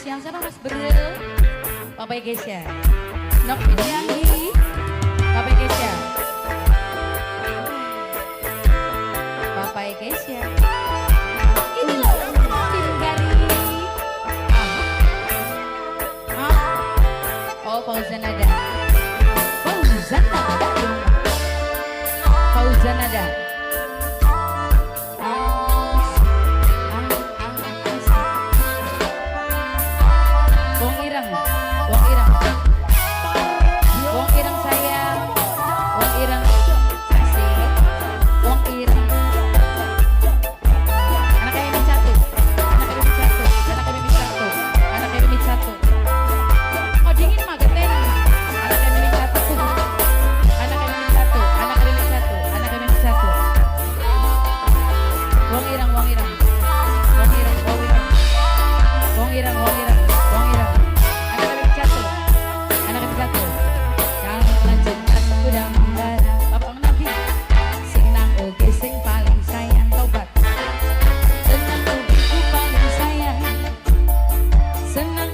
Spesial siapa, Mas Bro? Papa Gesya. Nok Fitriani. Papa Gesya. Papa Gesya. Ini loh, tim Gari. Ah. Oh, Fauzan ada. Fauzan ada. Fauzan ada. Wong ireng, wong ireng, wong ireng sayang, wong ireng asik, wong ireng. Anak ini satu, anak ini satu, anak ini satu, anak ini satu. Oh, dingin mah geten mah. Anak ini satu, anak ini satu, anak ini satu, anak ini satu. Wong ireng, wong ireng, wong ireng, wong ireng, wong ireng, wong ireng, wong ireng. Anak ini satu, anak ini satu. Kang lanjut kuda membara, Bapak Nabi. Sing nang oge sing paling sayang tobat. Senang ugiku paling sayang. Senang